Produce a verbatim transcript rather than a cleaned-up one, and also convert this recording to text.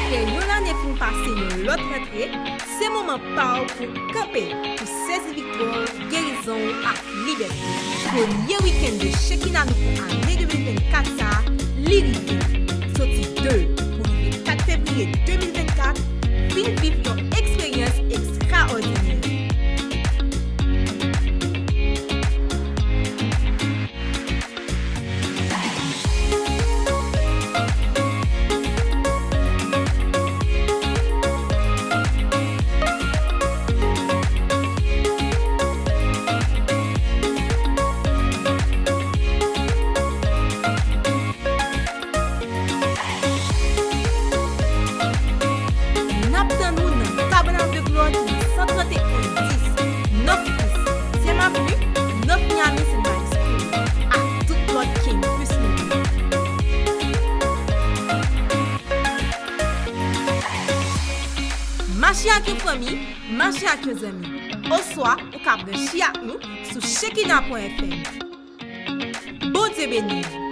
Apre yon lane fin pase yon lòt rantre, se moman pa w pou w kanpe pou sezi viktwa w, gerizon w ak libète. Premye wikenn de Shekinah nou pou ane de mil vennkat sa a, li rive. Soti de pou rive kat fevriye de mil vennkat, vin viv yon eksperyans ekstraòdinè. N ap tann ou nan Tabènak de Glwa ki nan san trannteyen dis North East Syèm Avni, North Miami Saint Mary School, ak tout lòt campus nou yo. Mache ak yon fanmi, mache ak yon zanmi. Oswa, ou ka branche ak nou sou Shekinah pwen F M. Bondye beni w.